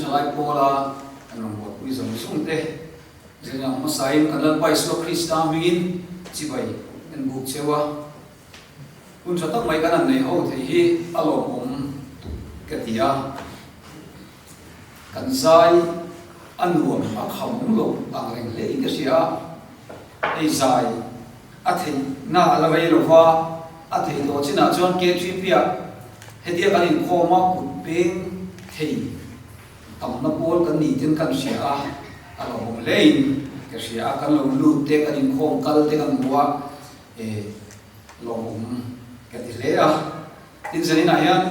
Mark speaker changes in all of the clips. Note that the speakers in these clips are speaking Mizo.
Speaker 1: Thalai Pawla kan rawn buaipui zawng zawng te zirna hmasain kan Lalpa Isua Krista hmingin chibai kan buk cheu a. Hun tha tak mai kan han nei ho thei hi a lawmawm ka ti a. Kan zai a nuam a kham lo ang reng hle in ka hria a. Hei zai a theih na a la rei lo va, a thei tawh chinah chuan KTP ah hetia kan inkhawm a kut peng thei tamna pawl kan ni ten kan hria a, a lawmawm hle in ka hria a, kan lo lut te kan inkhawm kal te kan hmu a, e lawmawm ka ti hle a. Tin zaninah hian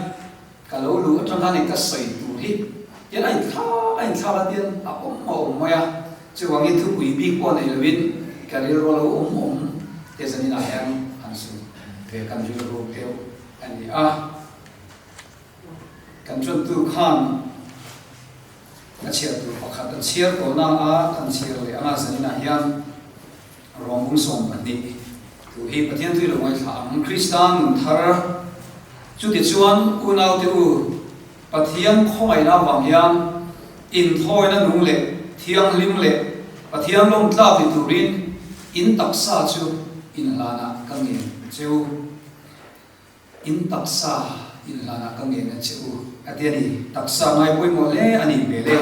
Speaker 1: Ka lo luh atang khan eng ka sawi tur hi tian a inthlak a inthlak a tian a awm a awm mai a, chuvangin thupui bik pawh nei lovin ka rilru a lo awm awm te zaninah hian han sawi ve kan rilru deuh a ni a. Kan ṭantu khan a chhiar tur pakhat an chhiar tawhna a kan chhiar leh anga zaninah hian Rawng 12 thu hi Pathian tui lo ngaithla ang. Krista nun thar Chutichuan, unaute u, Pathian khawngaihna avang hian inthawina nung leh thianghlim leh Pathian lawm tlak ni turin in taksa chu inhlanah ka ngen che u. In taksa inhlanah ka ngen a che u, a ti a ni. Taksa ngai pawimawh hle a ni hmel e.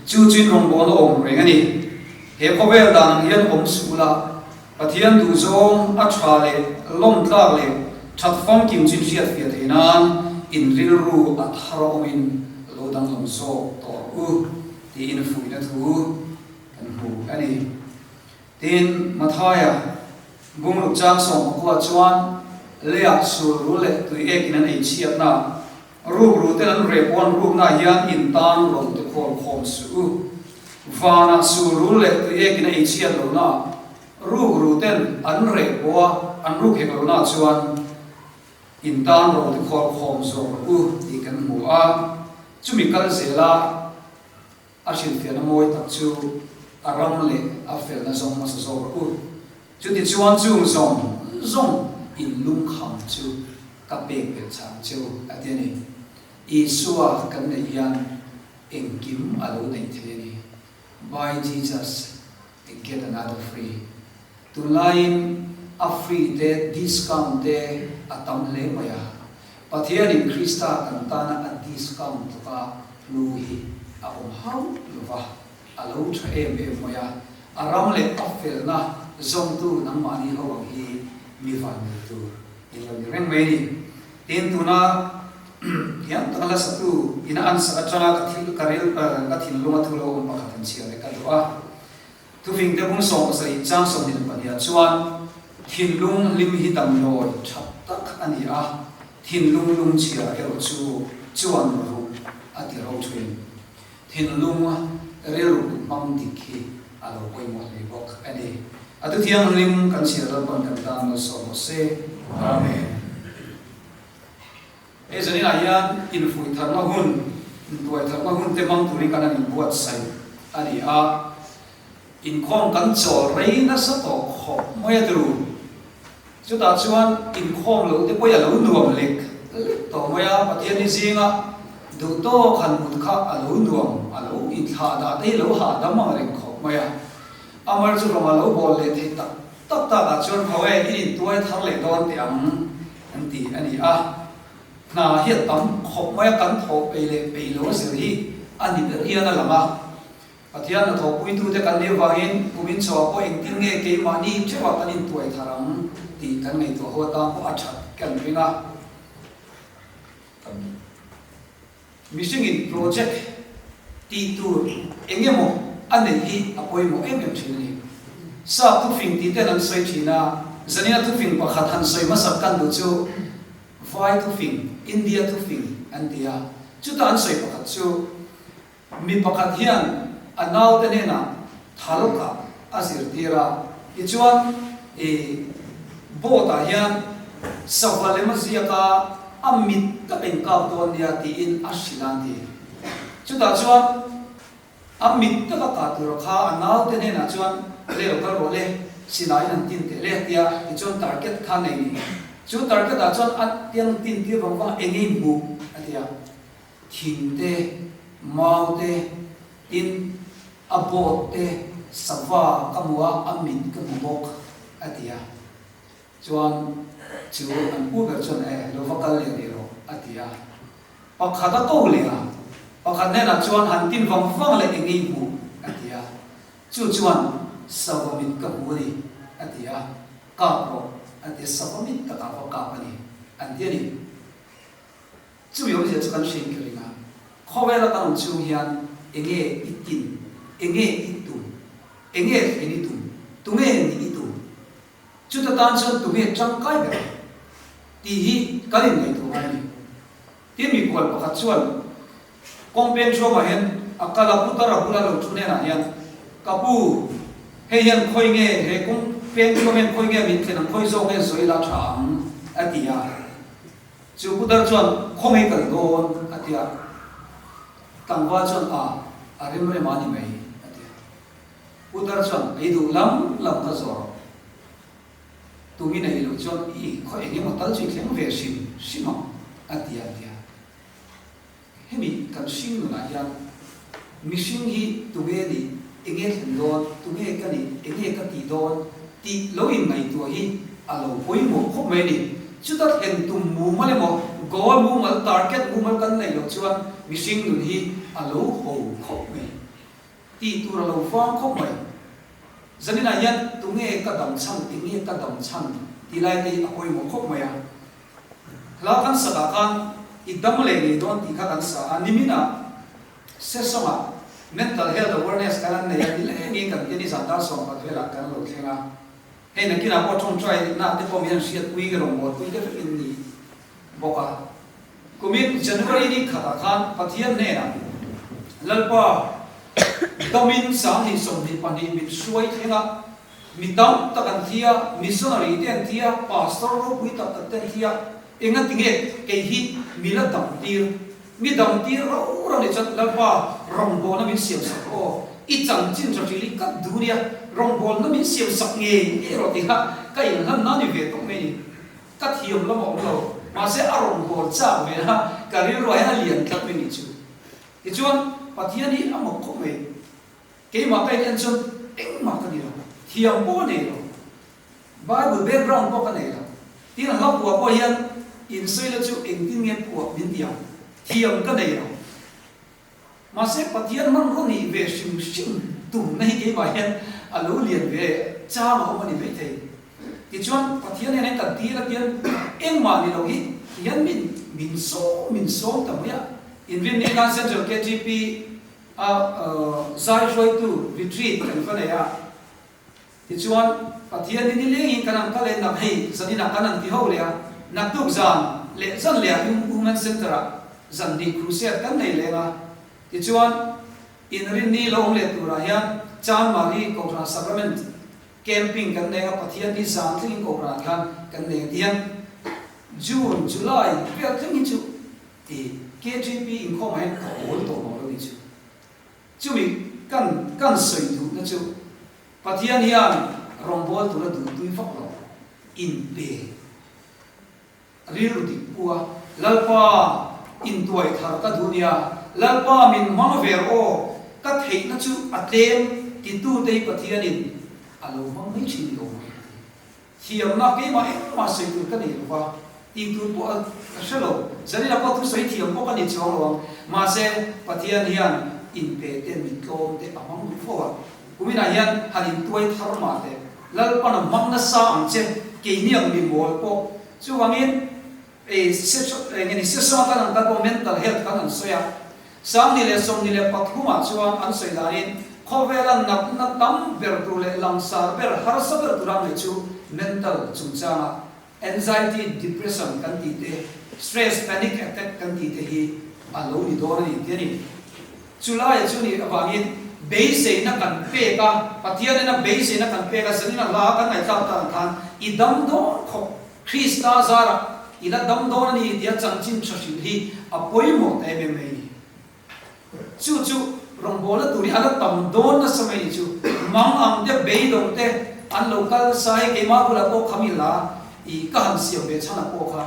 Speaker 1: Chu chu in rawngbawlna awm reng a ni. He khawvel dan ang hian awm suh ula, Pathian duhzawng a tha leh lawmtlak leh that famkim chu in hriatfiah theih nan in rilru a thar awmin lo danglam zawk tawh rawh u, tiin fuihna thu kan hmu a ni. Tin, Mathaia bungruk chang 19 chuan leiah sulrul leh tui ekin an ei chhiatna, rukru ten an reh pawh an ruknaah hian in tan rawn ti khawl khawm suh u. Vanah sulrul leh tui ekin a ei chhiat lohna, rukru ten an reh pawh a an ruk hek lohnaah chuan in tan rawn ti khawl khawm zawk rawh u tih kan hmu a. Chumi kal zela A hrilhfiahna mawi tak chu a ram leh a felna zawng hmasa zawk rawh u. Chutichuan chung zawng zawng in lungkham chu ka pek belh chang che u, a ti a ni. Isua kan neih hian engkim a lo neih thei a ni. Buy Jesus and get another free. Tunlaiin a free te, discount te a tam hle mai a. Pathianin Krista kan tana a discount tluka hlu hi a awm hauh lo va, a lo tha em em mai a. A ram leh a felna zawngtu nangmahni ho ang hi mi van nei tur in lo ni reng mai a ni. Tin, tuna thiam taka hla satu ina an sak atanga ka thil ka ril ka thinlunga thu lo awm pakhat han chhiar leh ka duh a. Thufingte bung 70 chang 24 ah chuan thinlung hlim hi damdawi tha tak a ni a, thinlung lungchhia erawh chu chuan ruh a ti ro thin. Thinlung rilru kut hmang dik hi a lo pawimawh hle bawk a ni. A thu thianghlim kan chhiar Lalpan kan tan malsawm rawh se. Amen. He zaninah hian infuih tharna hun, intuai tharna hun te hmang turin kan han inbuatsaih a ni a, inkhawm kan chawl rei nasa tawh khawp mai a turu. Chutah chuan inkhawm loh te pawh hi a lo nuam lek lek tawh mai a, Pathian hi zinga duh tawk han mut kha a lo nuam, a lo inthlah dah te hi lo hahdam ang reng khawp mai a. Amar chu rawng a lo bawl leh theih tak tak takah chuan khaw e, i intuai thar leh dawn teh ang. An ti a ni a, hna hi a tam khawp mai a, kan thawh peih leh peih lo a zir hi a ni ber hian a lang a. Pathian hnathawhpuitute kan nih avangin kumin chhuah pawh engtin nge keimahni theuhah kan intuai thar ang tih kan ngaihtuah ho atan pawh a that kan ring a. Mihringin project tih tur eng emaw a neih hi a pawimawh em em thin a ni. Sap thufing tih ten an sawi thin a, zanina thufing pakhat han sawi hmasak kan duh chu Vai thufing, India thufing an ti a. Chuta an sawi pakhat chu mi pakhat hian a naute hnenah thal kah a zirtir a, tichuan i boat ah hian sava lem a ziak a, a mit tak in kap dawn nia tiin a hrilh a an ti. Chutah chuan a mit taka kah tur a kha a naute hnenah chuan le lo kal rawh le, silaiin an tin teh le tia tichuan target kha nei ni. Chu target ah chuan a tiang tin tir vang vang a eng nge i hmuh a ti a. Thing te. Mau te, tin, a boat te, sava ka hmu a, a mit ka hmu bawk, a ti a. Chuan chu an pu ber chuan, E, lo va kal leh rih rawh, a ti a. Pakhat a ko leh a, pakhat hnenah chuan han tin vang vang leh eng i hmu, a ti a. Chu chuan, Sava mit ka hmu a ni, a ti a. Kap rawh, a ti a, sava mit takah va kap a ni, an ti a ni. Chumi awmzia chu kan hriat ka ring a, khawvela kan awm chhung hian enge i tin, enge i tum, enge thlen i tum, tunge nih i tum, chuta tan chuan tunge tangkai ber tih hi kan inngaihtuah ngai a ni. Tin mikhual pakhat chuan kawng peng thuamah hian a kal a, putar a bula lo thu hnenah hian, Ka pu, hei hian khawi nge he kawng peng thuam hian khawi nge min thlen ang, khawi zawk nge sawi la tha ang? a ti a. Chu putar chuan, Khawnge kal dawn? a ti a. Tlangval chuan, A, a rem rem a ni mai, a ti a. Putar chuan, Ei duh lam lam ka zawh rawh. Tumin a ei loh chuan i khaw eng emaw tal chu i thleng ve hrim hrim ang, a ti a, a ti a. Hemi kan hring nunah hian mihring hi tunge nih, enge thlen dawn, tunge ka nih, enge ka tih dawn tih lo inngaihtuah hi a lo pawimawh khawp mai a ni. Chuta thlen tum mumal emaw, goal mumal, target mumal kan neih loh chuan mihring nun hi a lo ho khawp mai. Tih tur a lo vang khawp mai. Zaninah hian tunge ka dam chhan, enge ka dam chhan tih lai te hi a pawimawh khawp mai a. Hla kan sakah khan i dam leh ngei dawn tih kha kan sa a, niminah Sesawngah Mental Health Awareness kan an nei a, nilengin kan tia nizan dar 14 velah kan lo thleng a. Hei nakinah pawh tawngtai na te pawh min han hriatpui ka rawngbawlpui te vek in ni bawk a. Kumin January ni khatah khan Pathian hnenah Lalpa damin 2022 min hruai thleng a, Mi tam tak an thi a, missionary te an thi a, pastor ropui tak tak te an thi a, enga tinge kei hi mi la dam tir, mi dam tir ro ro nih chuan Lalpa rawngbawlna min siam sak rawh aw, i chanchin tha hril hi ka duh nia, rawngbawlna min siam sak ngei ngei rawh tih kha ka inhlan na ni ve tawp mai ni, ka thiam lam a awm lo, mahse a rawngbâwl chak ve na ka rilruah hian a lian tlat mai nih chu. Tichuan Pathian hi a mawk khawp mai. Keimah ka in en chuan engmah ka ni lo, thiam pawh ka nei lo, Bible background pawh ka nei lo. Tin a hla phuah pawh hian insawi la chu engtin nge phuah min ti ang, thiam ka nei lo. Mahse Pathian hmanraw nih ve hrim hrim tumna hi keimah hian a lo lian ve chang a awm a ni maithei. Tichuan Pathian hian heng kan tir a tian engmah ni lo hi hian min min sawm min sawm ta mai a. Inrinni khan Central KTP A zai hruaitu retreat kan va nei a, tichuan Pathian ni nilengin kan ang kal e nak hei zaninah kan ang ti ho leh a, naktuk zan leh zan leh ah Women Center ah zan hnih crusade kan nei leng a, tichuan inrinni lo awm leh turah hian Chanmari Kohhran Sacrament Camping kan nei a, Pathian ni zan thlengin Kohhran khan kan nei a tihian June, July vel thleng hi chu Ti KTP inkhawmah hian ka awl tawh lo lo ni chu. Chumi kan kan sawi duhna chu Pathian hian rawngbâwl tura duhtui vak lo inpe rilru dik pu a, Lalpa intuai thar ka duh nia, Lalpa min hmang ver aw, ka theihna chu a tlem titute hi Pathianin a lo hmang mai thin ni awm ang ka ti. Thiamna keimah engmah sawi tur ka nei lo va, tih tur pawh a ka hre lo. Zanina pawh thusawi thiam pawh ka ni chuang lo ang. Mahse, Pathian hian inpe te, mittlawm te a hmang duh fo a. Kuminah hian han intuai thar mah teh. Lalpan a hmang nasa ang che, keini ang mi mawl pawh. Chuvangin, ei eng nge ni, session kan han kal pawh mental health kan han sawi a. 2023 ah chuan an sawi danin khawvela natna tam ber tur leh langsar ber, harsa ber tura ngaih chu mental chungchanga anxiety, depression kan tih te, stress, panic attack kan tih te hi a lo ni dawn a ni tih a ni. Chulai chu nih avangin beiseina kan pek a, Pathianina beiseina kan pek a, zanina hla kan ngaihthlak tak ang khan i dam dawn khawp. Krista zarah i la dam dawn a ni tia chanchin tha hrilh hi a pawimawh ta em em mai a ni. Chu chu rawngbawlna tur hi a la tam dawn nasa mai ni chu. Mang ang te, beidawng te an lo kal nasa hei keimah bulah pawh kham ila i ka han siam ve chhan a pawh kha.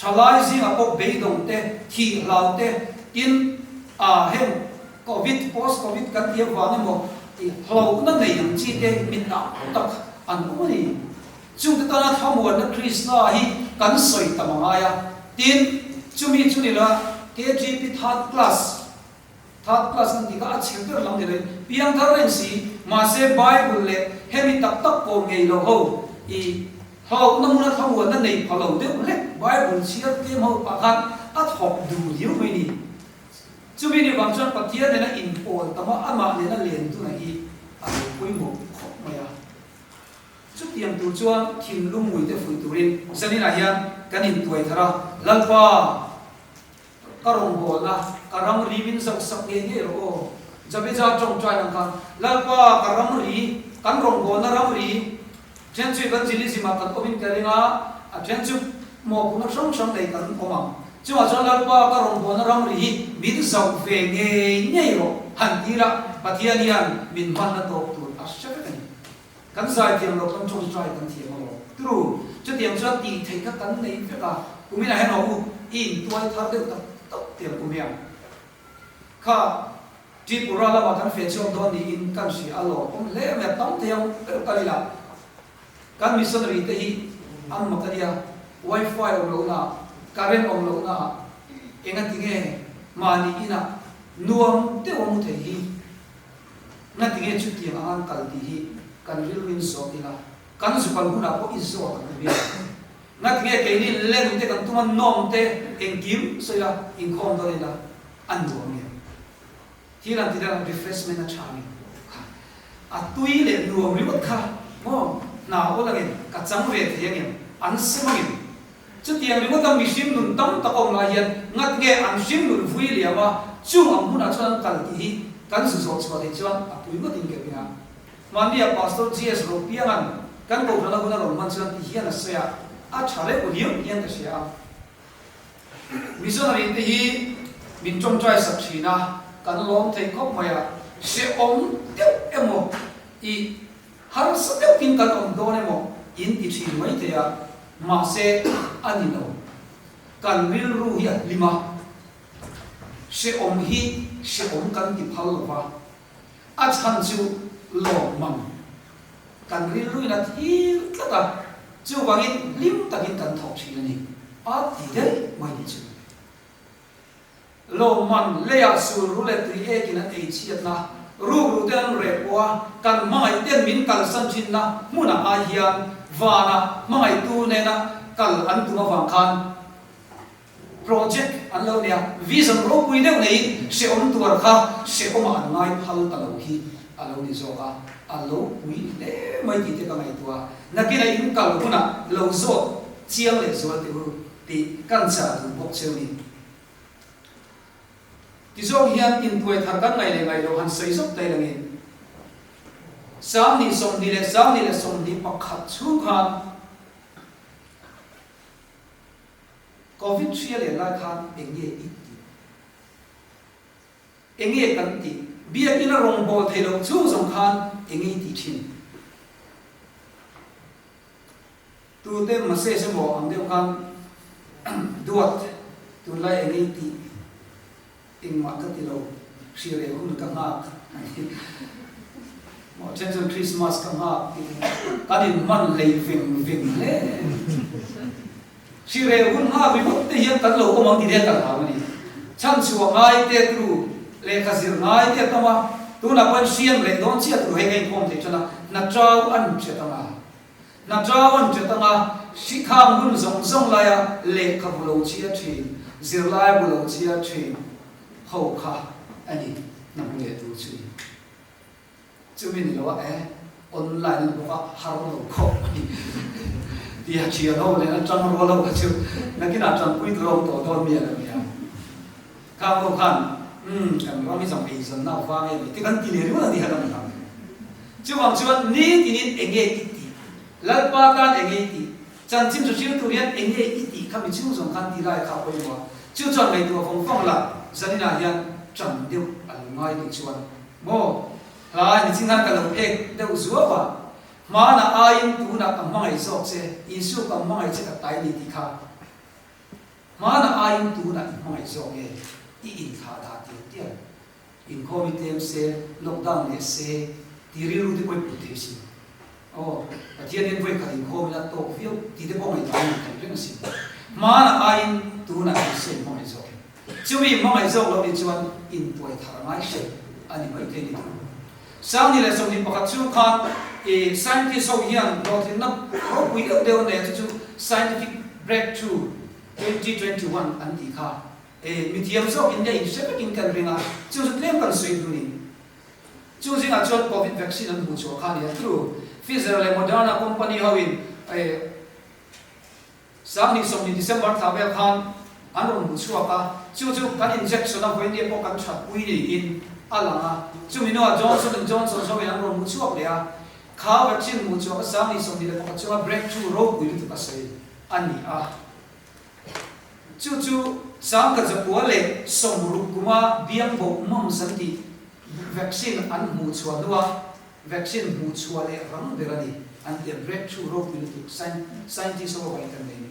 Speaker 1: Thalai zingah pawh beidawng te, thih hlau te, tin ah heng. Covid, post Covid kan tih avang emaw i hlauhna nei ang chi te mi tam tak an awm a ni. Chungte tana thlamuanna Krista hi kan sawi tam a ngai a. Tin, chumi chu ni la, KGP third class, third class kan tih kha a chhe ber lam ni lo, piangthar reng si, mahse Bible leh hemi tak tak pawh ngei lo ho i hlauhna hmuna thlamuanna nei pha lo deuh hlek Bible chhiar tlem ho pah khan a thawk duh riau mai ni. Chumi ni vang chuan Pathian nena inpawl tam a, amah nena len tuna hi a lo pawimawh khawp mai a. Chutiang tur chuan thinlung ngui te fuih turin zaninah hian kan intuai thar a, Lalpa, ka rawngbawlna, ka ramri min zoh sak ngei ngei rawh aw. Jabeza tawngtai ang khan, Lalpa, ka ramri, kan rawngbawlna ramri, then chu evangelism ah kan awmin ka ring a, a then chu mawhphurhna hrang hrang nei kan awm ang. Chungah chuan Lalpa, ka rawngbawlna ramri hi min zoh ve ngei ngei rawh, han ti ila, Pathian hian min hmanna tawk tur a hre vek a ni. Kan zaithiam loh kan tawngtai kan thiam a lawm. Turu, chutiang chuan tih theih kha kan nei vek a, kumin ah hian aw u, i intuai thar deuh tak tak tiang kum hian kha Tripura lamah kan feh chhuak dawn niin kan hria a lawm awm hle mai a, tam thei ang ber kal ila kan missionary te hi an mak a nia, wifi awm lohna ah, current awm lohna ah engatinge mahni inah nuam deuh a mu thei hi. Ngatinge chutiang anga an kal tih hi kan rilruin zawt ila, kan zu kal hunah pawh i zawt ang u bia. Ngatinge keini len te kan tum a, nawm te engkim sawi ila, inkhawm dawn ila, a nuam nge? Thil an ti deuh ang, refreshment a tha nge? Kha a tui leh nuam ringawt kha maw hna awl angem, ka chang ve thei angem, an sem angem? Chutiang ringawt a mihring nun tam tak awm lai hian ngat nge an hring nun vui liam a, chung ang hmunah chuan an kal tih hi kan zu zawh chhuah theih chuan a pui ngawtin ka ring a. Hmannia Pastor GS Ropianga'n kan Kohhrana hun a rawn hman chuan ti hian a sawi a, a tha reuh riau hian ka hria a. Missionary te hi min tawngtai sak thin a, kan lawm thei khawp mai a, hrehawm deuh emaw i Harsa deuhin kan awm dawn emaw in ti thin mai thei a, mahse a ni lo. Kan rilru hi a hlim a, hrehawm hi hrehawm kan ti phal lo va, a chhan chu lawmman kan rilruin a thir tlat a, chuvangin hlim takin kan thawk thin a ni, a ti daih mai ni chu. Lawmman leiah sul ru leh tui ekin an ei chhiatna, rukru te an reh pawh a, kan hmangaih ten min kalsan thinna hmunah ai hian vana hmangaihtu nena kal an tum avang khan project an lo nei a, vision ropui deuh neiin hrehawm tuar kha hrehawmah an ngai phal ta lo hi a lo ni zawk a, a lo pui hle mai tih te ka ngaihtuah a, nakinah in kal hunah lo zawt chiang leh zual teh u tih kan chah duh bawk cheu ni. Tizawng hian intuai thar kan ngaih leh ngaih loh han sawi zawk daih langin 20 20 leh 21 chhung khan Covid hria leh lai khan eng nge i tih? Eng nge kan tih? Biakinn a rawngbâwl thei loh chhung zawng khan eng nge i tih thin? Tute message emaw ang deuh khan duat tunlai eng ei tih engmah ka ti lo, hria leh hun ka nghak a ni. Maw then chuan Christmas ka nghak tih kan in hman hlei veng veng hle. Hria leh hun nghak ringawt te hian kan lo awm ang tih te hian ka hlau a ni. Chhanchhuah ngai te tru, lehkha zir ngai te a tam a, tunah pawhin hriam leh dawn chiah tur hei ka inkhawm thei tan a, hna chau an hre ta nga. Hna chau an hre ta nga, hrikhang hun zawng zawng laia lehkhabu lo chhia thin, zirlai bu lo chhia thin ho kha a ni hna hmu leh tur chu ni. Chumi ni lo a e, online a ni bawk a, har lo khawp mai tia thian ho leh atang rual ho kha chu nakinah tanpui tur a awm tawh dawn mi a lo nia. Khang ho khan, Umm, kan ram hi zawng eizawnna a vang em ti kan ti leh ringawt a ni kha kan hlau. Chuvang chuan nitinin eng nge i tih? Lalpa tan eng nge i tih? Chanchin hre hrial tur hian eng nge i tih kha mi chhung zawng khan ti lai kha a pawimawh a. Chu chuan ngaihtuah vawng vawng la, zaninah hian ṭan deuh a lo ngai tih chuan maw hla ni chin khan ka lo phek deuh zuau a, Hmanah aiin tunah ka hmangaih zawk che, Isua ka hmangaih che ka tai ni tih kha hmanah aiin tunah i hmangaih zawk nge i inthlah dah tial tial. Inkhawm hi tlem se, lockdown leh se tih rilru te pawh i put thei si. Aw, Pathian hian vawi khat inkhawm ila tawk viau tih te pawh ngaihtuah a ni thei reng asin. Hmanah aiin tunah Isua in hmangaih zawk em? Chumi hmangaih zawk lo nih chuan intuai thar ngai hret a ni mai thei ni tur. 2021 chhung khan i scientist ho hian hlawhtlinna ropui deuh deuh a nei a, chu chu scientific breakthrough 2021 an tih kha. E, mithiam zawk in nia inhre vekin kan ring a, chu chu tlem kan sawi hnu ni. Chu zingah chuan Covid vaccine an hmuh chhuah kha a ni a, tru Pfizer leh Moderna company ho in e, 2020 December thla vel khan an rawn hmuh chhuak a, chu chu kan injection a vawiin pawh kan that pui niin a lang a, chumi hnuah Johnson and Johnson ho in an rawn hmuh chhuak leh a, kha vaccine hmuh chhuah kha 2021 chunga breakthrough ropui lutuk a sawi a ni a. Chu chu 1960 kuma biangbo mumps an tih vaccine an hmuh chhuah hnua vaccine hmuh chhuah leh rang ber a ni an ti a, breakthrough ropui lutuk scientist ho avangin kan nei a ni.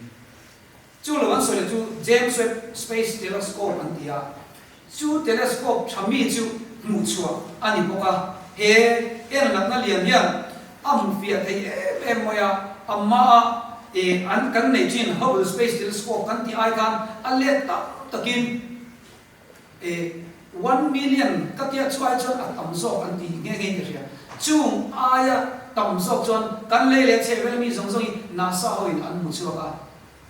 Speaker 1: Chu lo an sawi leh chu James Webb Space Telescope an ti a, chu telescope tha mi chu hmuh chhuah a ni bawk a, he enlatna lian hian a hmu fiah thei em em mai a, amah e an kan nei thin Hubble Space Telescope kan tih ai khan a let tam takin e 1 million ka tia chu ai chuan a tam zawk an ti nghe nghe in ka hria. Chung aia tam zawk chuan kan lei leh chhehvel ami zawng zawng hi NASA ho in an hmu chhuak a,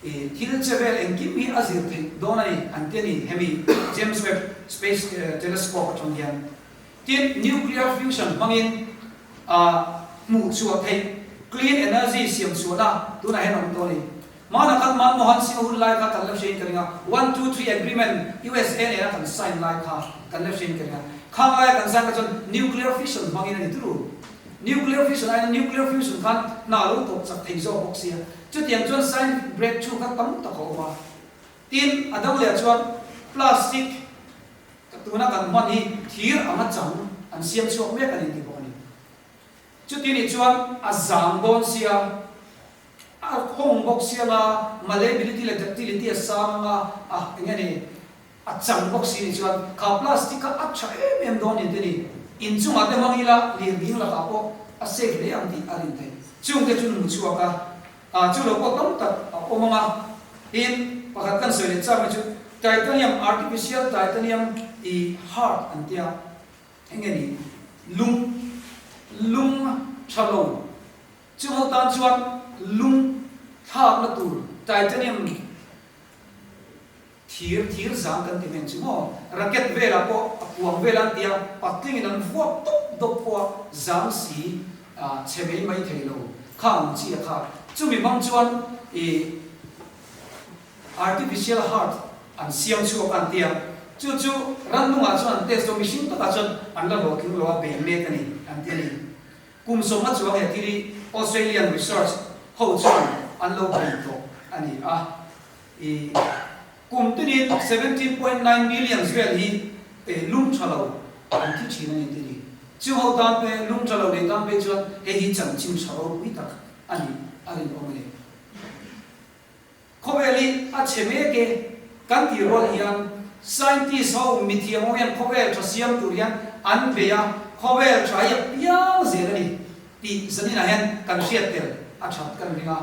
Speaker 1: e thil che vel engkim hi a zir theih dawn a ni an ti a ni hemi James Webb Space Telescope atang hian. Tin, nuclear fusion hmangin a hmuh chhuah theih clean energy siam chhuahna tunah hian a awm tawh a ni. Hmanah khan Manmohan Singh hun lai kha kan la hriain ka ring a, one two three agreement USA nena kan sign lai kha kan la hriain ka ring a. Khang laia kan sign kha chuan nuclear fission hmangin a ni turu. Nuclear fission aiin nuclear fusion khan hna lo tawp chak thei zawk bawk sia. Chutiang chuan scientific breakthrough kha tam tak a awm a. Tin, a dang leh chuan plastic tuna kan hman hi thir anga chang an siam chhuak mek a ni tih bawk a ni. Chuti nih chuan a zang dawn sia, a khawng bawk sia nga, malleability leh ductility a sang anga, a eng nge ni, a chang bawk si nih chuan kha plastic kha a tha em em dawn ni te ni. Inchungah te hmang ila lirnghing lakah pawh a safe hle ang tih a rin theih. Chungte chu nu chhuak a, Ah, chu lo pawh tam tak a awm ang a. Tin, pakhat kan sawi leh chak mai chu titanium, artificial titanium i heart an tia. Eng nge ni? Lung, lung tha lo. Chu ho tan chuan lung thlakna tur titanium Thir, thir zang kan ti hmel chu maw? Racket velah pawh a puang vel an tia, patlingin an vuak dawp dawp pawh a zang si chhe mai mai thei lo kha ang chi a kha. Chumi hmang chuan i artificial heart an siam chhuak a an tia, chu chu rannungah chuan an test dawn, mihring takah chuan an la hlawhtling lo a bei mek a ni an ti a ni. Kum sawmna chuang he thil hi Australian research ho chuan an lo bei tawh a ni a. I kum tinin 17.9 millions vel hi lung tha lo an thi thin a ni ti ni. Chu ho tan pe lung tha lo nei tan phei chuan hei hi chanchin tha ropui tak a nih a rinawm a ni. Khawvel hi a chhe mek e kan tih rual hian scientist ho mithiam ho hian khawvel tha siam tur hian an bei a, khawvel tha hi a piang zel a ni tih zaninah hian kan hriat tel a that kan ring a.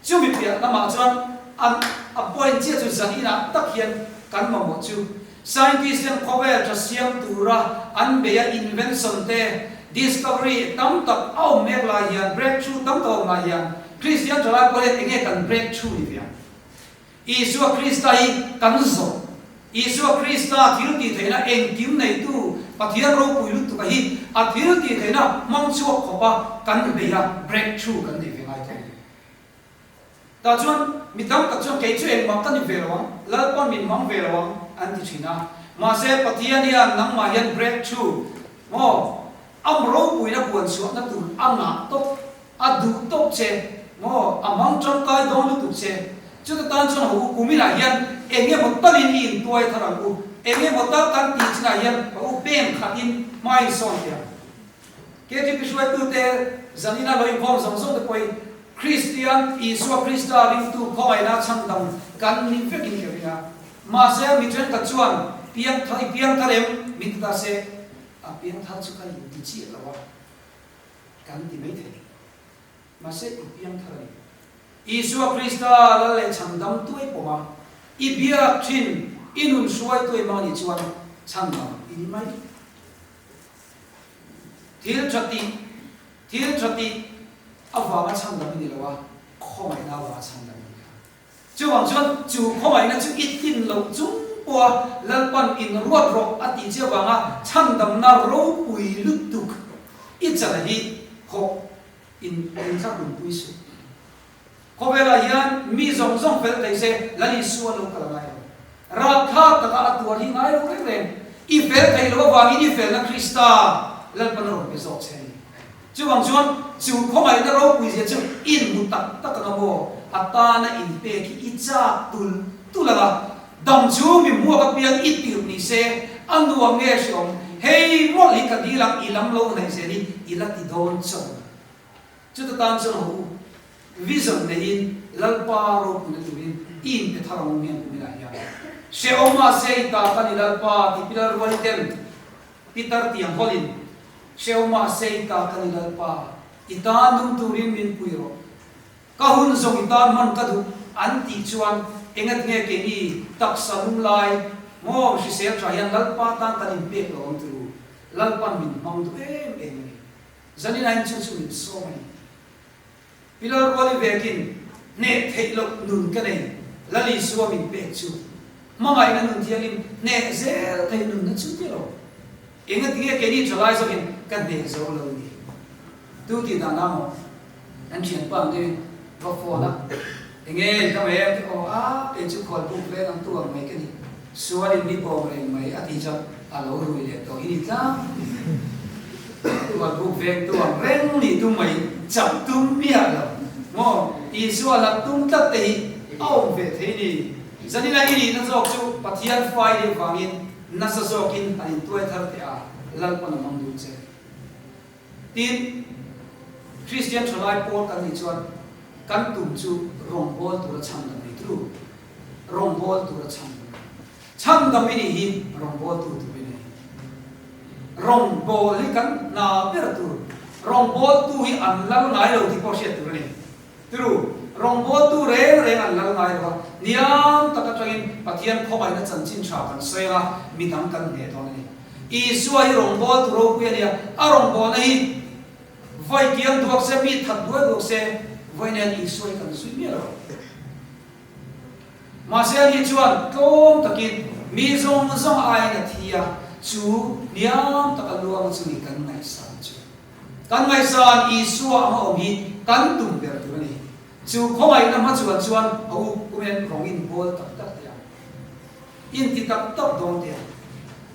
Speaker 1: Chumi piah lamah chuan an a point chiah chu zan inah tak hian kan mamawh chu. Scientist ten khawvel tha siam tura an bei a invention te, discovery tam tak a awm mek lai hian, breakthrough tam tak a awm lai hian Kristian thalai pawl hian enge kan breakthrough ni ve ang? Isua Krista hi kan zawh. Isua Krista thil tih theihna engkim neitu Pathian ropui lutuk a hi a thil tih theihna hmang chhuak khawpa kan bei a breakthrough kan nei ve ngai thei. Tah chuan mi tam tak chuan kei chu engmah ka ni ve lo ang, Lalpawn min hmang ve lo ang an ti thin a. Mahse Pathian hian nangmah hian breakthrough maw am ropuina puan chhuahna tur a ngah tawp, a duh tawp che maw, a hmang tangkai dawn lutuk che. Chuta tan chuan ho u kuminah hian eng emaw talin i intuai thar ang u, eng emaw tal kan tih chinah hian ho u pen khatin hma insawn teh ang. KTP hruaitute zanina lo inkhawm zawng zawng te pawhin Kristian Isua Krista ringtu khawngaihna chhandam kan ni vekin ka ring a. Mahse mi thenkhat chuan piang thar i piang thar em min ti ta se. A piangthar chu ka inti chiah lo a, kan ti mai thei. Mahse i piangthar a ni. Isua Krista Lal leh chhandam tuai pawm a, i biak thin, i nun hruai tuai mang anih chuan chhandam i ni mai. Thil tha tih, thil tha tih avanga chhandam i ni lo a, khawngaihna avanga chhandam i ni a. Chuvang chuan chu khawngaihna chu i tlin loh chung pawha Lalpan in ruat rawh a tih che avanga chhandamna ropui lutuk i chan hi hawh in inthlak nunpui suh. Khawvelah hian mi zawng zawng fel thei se Lal Isua lo kal ngai lo. Rapthlak taka a tuar hi ngai lo reng reng. I fel thei lo avangin i felna Krista Lalpan a rawn pe zawk che a ni. Chuvang chuan chu khawngaihna ropui zia chu in hmu tak tak anga maw? A tana in pek hi i chak tul tul anga, dam chu mi hmuak apiang i tirh ni se, a nuam nge hreawm, hei mawlh hi ka dil ang i lam lo hnaih zel hi i la ti dawn chauh. Chuta tan chuan haw u, vision neiin Lalpa ropuina turin i inpe thar ang u miang kuminah hian. Hrehawm mahse i ta ka ni Lalpa ti pilar rualin ten Pitar tiang hawlin, Hreu mahse i ta ka ni Lalpa, i tan dum turin min pui rawh. Ka hun zawng i tan hman ka duh an tih chuan engat nge keini taksa lum lai maw hrisel tha hian Lalpa tan kan inpek lo ang turu Lalpan min hmang duh em em a ni. Zanin ain chu chu min sawm a ni. Pilar ruali vekin hneh theih loh nun ka nei, Lal Isua min pek chu. Hmangaihna nun thiangin hneh zel theih nunna chu ti lo. Engatinge keini thalai zawkin ka hneh zo lo ni? Tu tih dan a maw? An thianpa ang deuhin va phone a, Enge in ka mai em? Ti aw a, kei chu khual buk veng ang tu ang mai ka ni. Sualin mi bawm reng mai a tih chuan a lo rui leh tawh hi ni tlang. Khual buk veng tu ang reng nih tum mai chauh tum miah lo maw? Isua lat tum tlat te hi a awm ve thei ni. Zanina i nihna zawk chu Pathian fai leh vangin nasa zawkin an intuai thar teh a, Lalpan a mang dun che. Tin, Kristian thalai pawl kan nih chuan kan tum chu rawngbâwl tura chhandam ni tlu, rawngbâwl tura chhandam ni. Chhandam i nih hi rawngbâwltu tur i nei. Rawngbâwl hi kan hna ber tur. Rawngbâwltu hi an lal ngai lo tih pawh hriat tur a ni. Tru, rawngbâwltu reng reng an lal ngai lo a, niam tak atangin Pathian khawngaihna chanchin tha kan sawi ang a, midang kan hneh dawn a ni. Isua hi rawngbâwltu ropui a nia, a rawngbâwlna hi vawi kiang duak se, mi that duai duak se, vawi nen Isua hi kan zui miah lo. Mahse ani chuan tlawm takin mi zawng zawng aiin a thi a, chu niam taka luang chu ni kan ngaihsan chu. Kan ngaihsan Isua anga awm hi kan tum ber tur a ni. Chu khawngaihna hmachuan chuan a u kumen rawng in bawl tak tak teh ang. In ti tak tak dawn teh ang.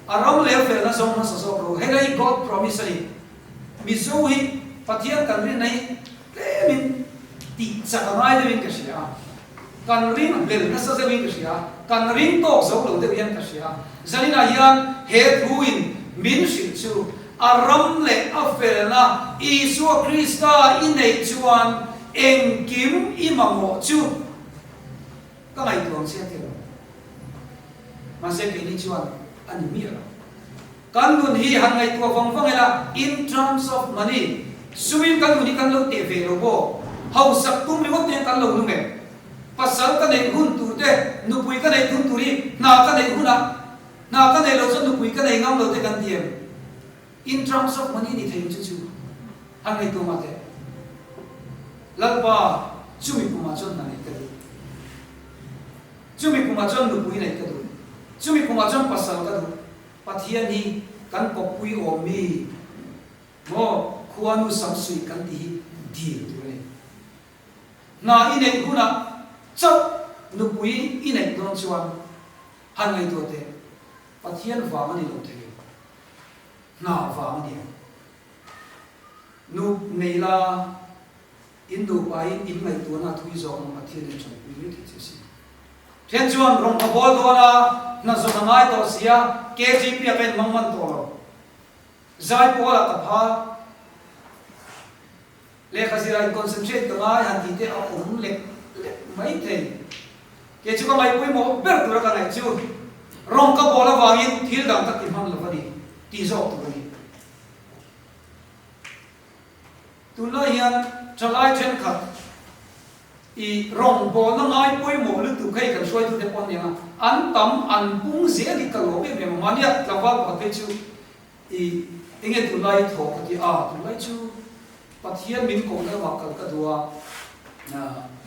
Speaker 1: A ram leh a felna zawng hmasa zawk ro. Hei lai God promise a ni. Mizo hi Pathian kan rinna hi tlemin tih chak a ngai deuhin ka hria a. Kan ring hlel nasa deuhin ka hria a. Kan ring tawk zo lo deuh hian ka hria a. Zaninah hian he thuin min hrilh chu a ram leh a felna Isua Krista i neih chuan engkim i mamawh chu Ka ngaihtuah ang che a ti lo. Mahse keini chuan a ni miah lo. Kan nun hi han ngaihtuah vang vang ila, in terms of money, sumin kan nun hi kan lo teh ve lo maw? Hausak tum ringawt te hian kan lo nung em? Pasal ka neih hun tur te, nupui ka neih hun tur hi hna ka neih hunah, hna ka neih loh chuan nupui ka nei ngam lo te kan ti em? In terms of money ni thei chu chu han ngaihtuah mah teh. Lalpa, chumi kumah chuan hna neih ka duh. Chumi kumah chuan nupui neih ka duh. Chumi kumah chuan pasal ka duh. Pathian hi kan kawppui awm mi maw khuanu samsuih kan tih hi dil tur a ni. Hna i neih hunah chauh nupui i neih dawn chuan han ngaihtuah teh. Pathian vang a ni lo thei. Hna vang a ni ang. Nu nei la, in nupain in ngaihtuahna a thui zawk ang Pathian in tanpui mai thei che si. Then chuan rawn ka bawl dawn a, hna zawn a ngai tawh si a, KGP ah ka in mang man tawh lo. Zai pawl ah ka pha. Lehkha zirah in concentrate ka ngai han tih te a awm lek lek mai thei. Kei chu ka ngaihpawimawh ber tura ka ngaih chu rawng ka bawl avangin thil dang ka ti hman lo a ni tih zawk tur a ni. Tunlai hian thalai thenkhat i rawngbawlna ngai pawimawh lutuk hei kan hruaitute pawh an ni ang a, an tam an pung zel hi ka lawm em em a, mahnia tlangval pakhat phei chu i enge tunlai i thawh ka ti a, tunlai chu Pathian min kohna lamah kal ka duh a,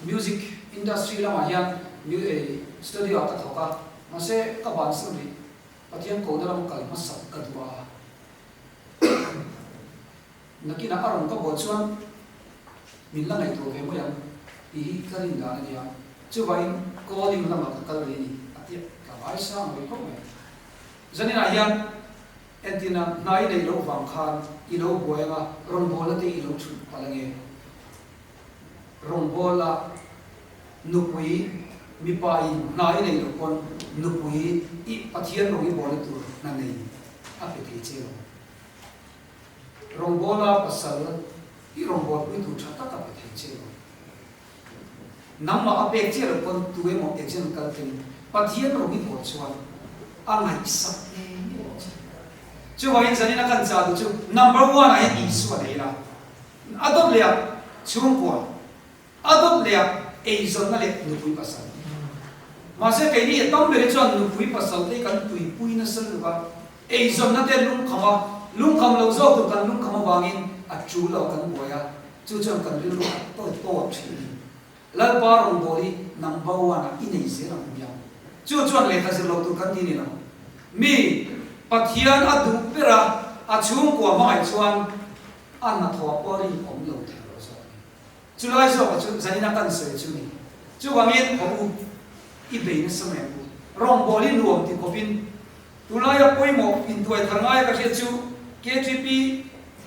Speaker 1: music industry lamah hian studio ah ka thawk a, mahse ka bansan rih, Pathian kohna lama kal hmasak ka duh a. Nakinah a rawn ka buah chuan min la ngaihtuah ve mai ang tih hi ka rin dan a nia. Chuvangin calling lamah ka kal rih a ni a ti a, ka ngaisang rih khawp mai. Zaninah hian entina hna i neih loh vang khan i lo buai anga rawngbawlna te i lo chhut palh ange. Rawngbawla nupui mipa in hna i neih loh pawn nupui i Pathian rawng i bawlna tur hna nei a pe thei che lo. Rawngbawla pasal i rawngbawlpui tur tha tak a pe thei che lo. Nangmah a pek chiah loh pawn tu emaw agent kal tling Pathian rawng i bawl chuan a ngaihsak ngei ngei ang che. Chuvangin zanin a kan chah duh chu number one ah hian Isua nei ila, a dawt leh ah chhungkua, A dawt leh ah eizawnna leh nupui pasal. Mahse keini a tam ber hi chuan nupui pasal te hi kan tuipui nasa lutuk a, eizawnna te lungkham a, lungkham lo zawk tur kan lungkham avangin a tul lo kan buai a, chu chuan kan rilru a tawt tawt thin a ni. Lalpa rawngbâwl hi number one ah i nei zel ang hmiang. Chu chuan lehkha zir lo tur kan ti ni lo. Mi Pathian a duh ber a, a chhungkua hmangaih chuan a hnathawh pawh rin awm lo thei lo zawk a ni. Chulai zawkah chu zanin a kan sawi chu ni. Chuvangin haw u, i bei nasa mai ang u. Rawngbâwl hi nuam ti khawpin tulaia pawimawh intuai thar ngaia ka hriat chu KTP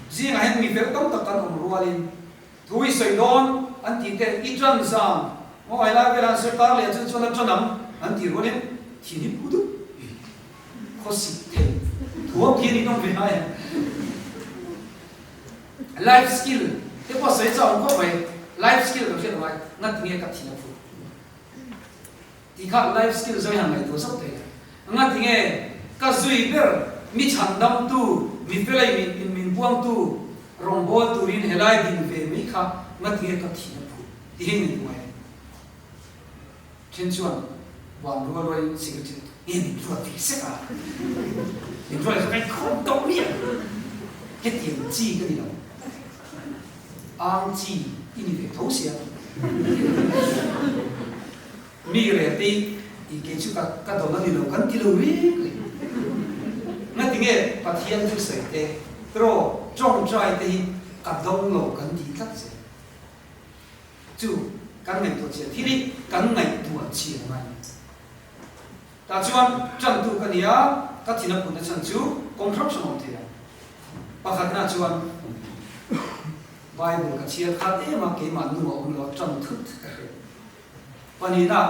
Speaker 1: zingah hian mi fel tam tak kan awm rualin thu i sawi dawn an tih te i ṭan zan maw helai velah an sawi tar leh chu chuan a ṭan ang an tih rualin thin hi phu dup khawsik thei thuam khi an inawm ve ngai ang. Life skill te pawh sawi chau ang khawp mai, life skill kan hriat angai, nga tinge ka thin a phut tih kha life skill zawi han ngaihtuah zauh thei a, nga tinge ka zui ber mi chhan dam tu, mi felai min in min puang tu rawngbâwl turin helai din ve mai kha nga tinge ka thin a phut tih hi ngaihtuah ngai a ni. Then chuan van rual rualin secretary nge min ruat ve sek a, min ruat leh kai khawm tawh miah hetiang chi ka ni lo, ang chi i ni ve tho sia mi rel te i kei chu ka ka dawn a ni lo kan ti lo reng reng ngatinge Pathian thusawi te tiraw tawngtai te hi ka dawng lo kan ti tlat zel. Chu kan ngaihtuah chian thil hi kan ngaihtuah chian a ngai a ni. Tah chuan tantu ka ni a, ka thin a putna chhan chu kawng hrang hrang a awm thei a. Pakhatna chuan Bible ka chhiar khat em a, keimah nu a awm lo a, tan thut ka hre. Pahnihna,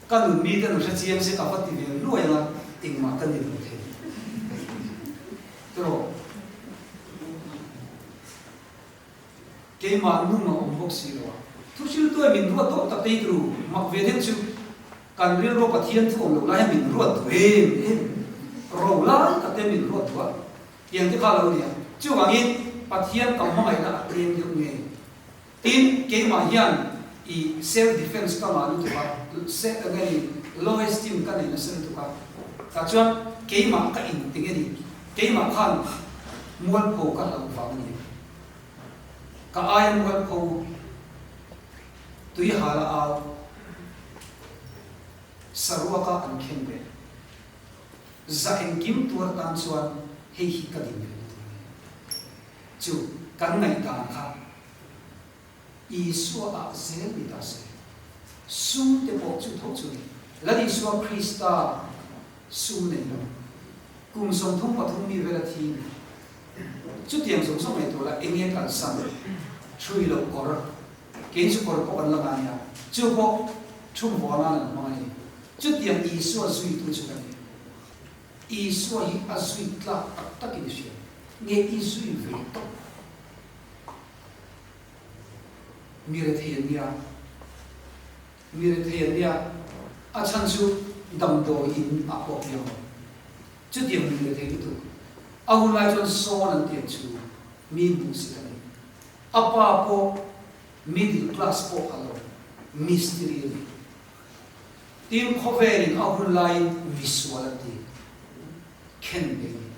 Speaker 1: ka nun mite an hre chiang se ka va ti ve luai ang a, engmah ka ni lo thei. Tiraw? Keimah nung a awm bawk si lo a. Thuhriltuai min ruat dawh tak te hi turu mak ve deuh chu kan rilru Pathian thu awm loh lai hian min ruat duh em em ro lai tak te min ruat duh a tiang te kha lo nia. Chuvangin Pathian ka hmangaihna a tlem deuh nge? Tin, keimah hian i self defense ka ngah lutuk a, nge ni low esteem ka nei nasa lutuk a, tah chuan keimah ka inti nge ni keimah khan mualpho ka hlauh vang a ni. Ka aia mualpho tui hal a au saruaka an khen ve. Za engkim tuar tan chuan hei hi ka din ve na tur a ni. Chu kan ngaihdan kha Isua ah zel ni ta se. Sum te pawh chu tho chu ni. Lal Isua Krista sum nei lo. Kum 33 mi vel a thi ni. Chutiang zawng zawng ngaihtuah la eng nge kalsan thui loh kawr, kei chu kawr pawh kan la ngai a, chu pawh thum vaw nan an hmang a ni. Chutiang Isua zuitu chu ka ni. Isua hi a zui tlak tak takin i hria nge i zui ve tawp? Mi rethei an nia. Mi rethei an nia. A chhan chu damdawi in ah pawh piang lo. Chutiang mi rethei lutuk. A hun lai chuan sawn an tiang chu mi hmuh si ka ni. A pa pawh middle class pawh a lo, mistiri a ni. Tin, khawvelin a hun laiin misual an ti, khen ve a ni.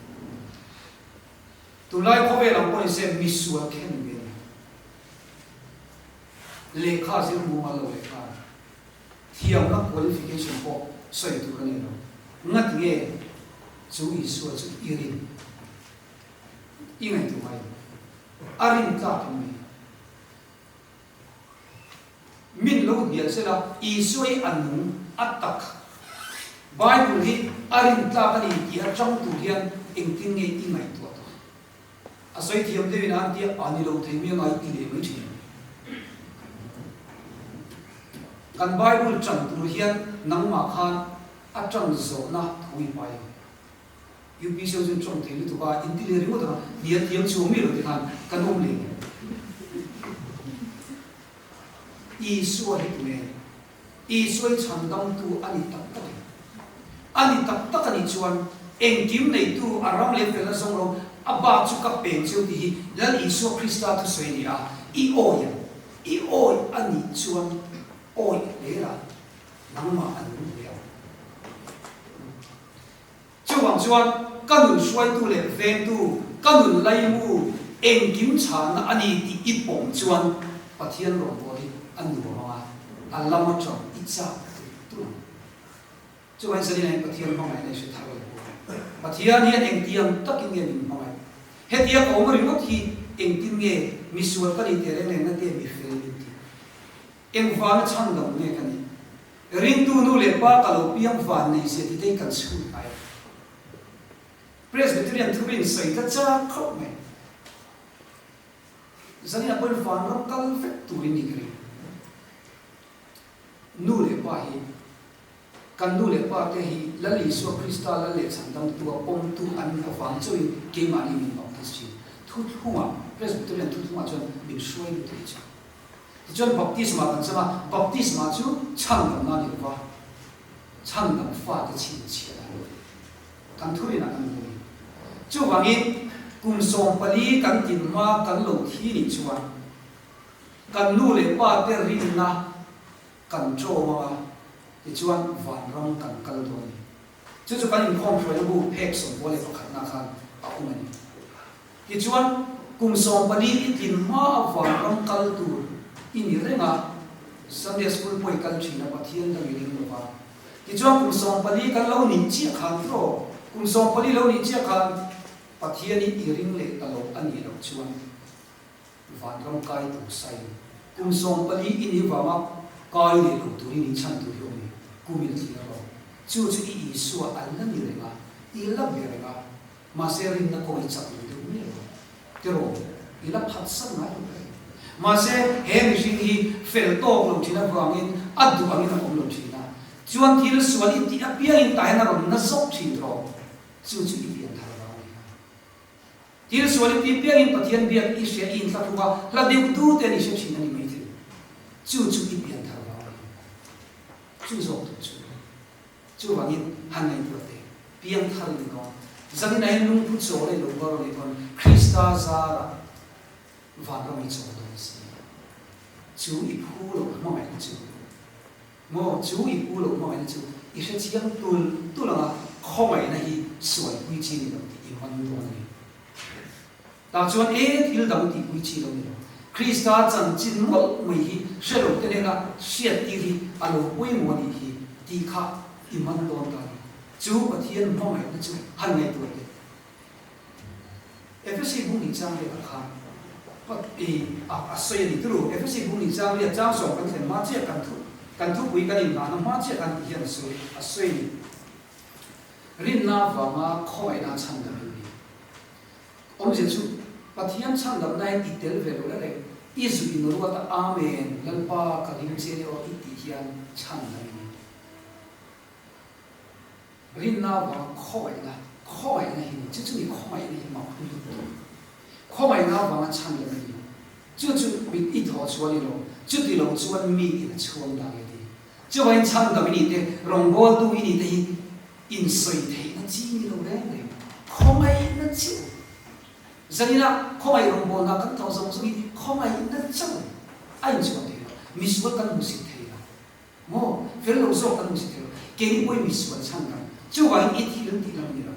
Speaker 1: Tunlai khawvel ang pawhin se misual khen ve a ni. Lehkha zir mumal lo lehkha thiamna qualification pawh sawi tur a nei lo. Ngati nge chu Isua chu i rin? I ngaihtuah ngai lo. A rin tlak em ni? Min lo hnial sela, Isua hi a nung a tak. Bible hi a rin tlak a ni tih atang tur hian engtin nge i ngaihtuah tawh? A sawi thiam deuhin a an tia, a ni lo thei mi a ngai ti leh mai thin. Kan Bible tan tur hian nangmah khan a tan zawhna thu i pai ang. UPC ho chuan tawng thei lutuk a, in ti leh ringawt ang a, hnial thiam chhuang mi lo ti khan kan awm leh ngei. Isua hi tunge? Isua hi chhandamtu a ni tak tak em? A ni tak tak a nih chuan engkim neitu a ram leh felna zawng lo a bak chu ka peng cheu tih hi Lal Isua Krista thusawi a ni a, i awi ang. I awi a nih chuan awi hle la, nangmah a nung hle ang. Chuvang chuan ka nun hruaitu leh vengtu, ka nun laimu engkim chhanna a ni tih i pawm chuan Pathian rawngbâwl hi a nuam ang a, a lam aṭang i châk tur tur ang. Chuvangin Zalina hian Pathian hmangaihna i hre thar lo bawk. Pathian hian engtiang takin nge min hmangaih? Hetia ka awm ringawt hi engtin nge misual ka ni teh reng reng na te mi fel min ti? Engvanga chhan lo nge ka nih? Ringtu nu leh pa ka lo piang van nei zia titei kan chhun ngai a. Presbyterian thurin sawi ka chak khawp mai. Zanin ah pawhin vanram kal vek turin ni ka ring. Nu leh pa hi kan nu leh pa te hi Lal Isua Krista Lal leh Chhandamtu a pawmtu an nih avang chauhin keimahni min baptist thin. Thuthlungah, Presbyterian thuthlungah chuan min hruai lut thei chu. Tichuan baptisma kan chang a, baptisma chu chhandamna a ni lova, chhandam fate chhinchhiah a ni. Kan thurinah kan hmu a ni. Chuvangin kum 14 kan tin hma kan lo thi nih chuan kan nu leh pa te rinna kan ṭawm ang a, tichuan vanram kan kal dawn a ni. Chu chu kan inkhawm hruaina bu phek 91na khan a awm a ni. Tichuan, kum 14 i tlin hma a vanram kal tur i ni reng a, Sunday School pawh i kal thin a, Pathian dang i ring lo va. Tichuan, kum 14 kan lo nih chiah khan tiraw, kum 14 lo nih chiah khan Pathian i i ring leh ta lo a nih loh chuan vanram kai tur sain kum 14 i nih vanga kai leh lo turin inchhan tur hi awm i, kumin a thlir rawh. Chu chu i Isua an la ni reng a, i la be reng a. Mahse rinna kawng i chak lo deuh miah lo. Tiraw, i la phatsan ngai lo reng. Mahse he mihring hi fel tawk lo thin avangin a duh angin a awm lo thin a. Chuan thil sual i tih apiangin tah hian a rawn na zawk thin tiraw? Chu chu i pian thar vang a ni kha. Thil sual i tih apiangin Pathian biak i hria i inthlahruk a, hla deuh du te an i hre thin a ni maithei. Chu chu i pian thar vang a ni. Chu zawk tur chu. Chuvangin han ngaihtuah teh, piangthar in awm. Zaninah hian lungphu chawl ei lo bawr anih pawn Krista zarah vanram i chawl dawn si. Chu i phu loh hmangaihna chu maw? Chu i phu loh hmangaihna chu i hrechiang tul tul anga khawngaihna hi sualpui chi ni lo tih i man dawn a ni. Tah chuan e thil dang tihpui chi lo ni lo. Krista chanchin mawlh mai hi hre lo te nena hriattir hi a lo pawimawh a nih hi tih kha i man dawn ta a ni. Chu Pathian hmangaihna chu han ngaihtuah teh. Efesi bung nih chang riatah khan i a sawi a ni turu. Efesi bung nih chang riat chang sawm kan thlen hma chiah kan thu kan thupui kan inhnahna hma chiah khan ti hian a sawi a sawi a ni. Rinna avanga khawngaihna chhan dam in ni. Awmzia chu, Pathian chhandamna hian i tel ve lo reng, i zu in ruat a, Amen, Lalpa ka ring che nia aw i tih hian chhandam i ni. Rinna avanga khawngaihna, khawngaihna hi ni, chu chu ni khawngaihna hi mak lutuk. Khawngaihna avanga chhandam i ni. Chu chu mit i thaw chuan i lo, chuti lo chuan mi in a chhuang dah nge ti. Chuvangin chhandam i ni te, rawngbawltu i ni te hi insawi theihna chi ni lo reng reng, khawngaihna chiah. Zaninah khawngaih rawngbawlna kan thawh zawng zawng hi khawngaihna chauh a inchhuah thei lo. Misual kan hmusit thei lo. Maw? Fel lo zawk kan hmusit thei lo. Keini pawhin misual chhan kan chuvangin i thil tih lam ni lo.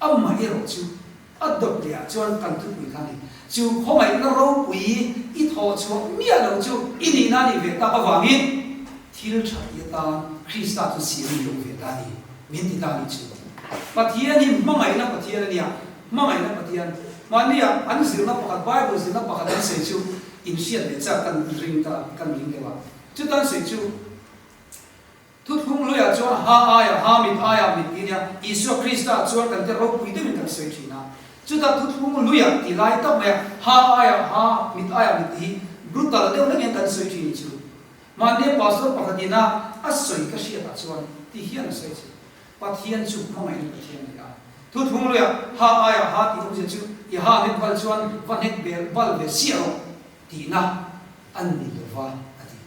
Speaker 1: Amaherawh chu a dawt leh ah chuan kan thupui kha a ni. Chu khawngaihna ropui i thawh chhuah miah lo chu i nihna a nih ve tak avangin thil tha ti atan Krista chu siam i lo ve ta a ni, min ti ta a nih chu. Pathian hi hmangaihna Pathian a nia, hmangaihna Pathian. Mahnia an zirna pakhat, Bible zirna pakhat an sawi chu inhriat leh chak kan ring ta, kan ring deuh a. Chuta an sawi chu. Thuthlung luiah chuan ha aia ha, mit aia mit tih nia Isua Krista chuan kan te ropui deuhin kan sawi thin a. Chuta thuthlung luiah ti lai tak maia ha aia ha, mit aia mit tih hi brutal deuh reng hian kan sawi thin chu. Mahnia pastor pakhat ina a sawi ka hriatah chuan ti hian a sawi chu. Pathian chu hmangaihna Pathian a ni a. Thuthlung luiah ha aia ha tih awmzia chu i ha hnek bal chuan va hnek bel bal ve siah rawh tihna a ni lova a ti.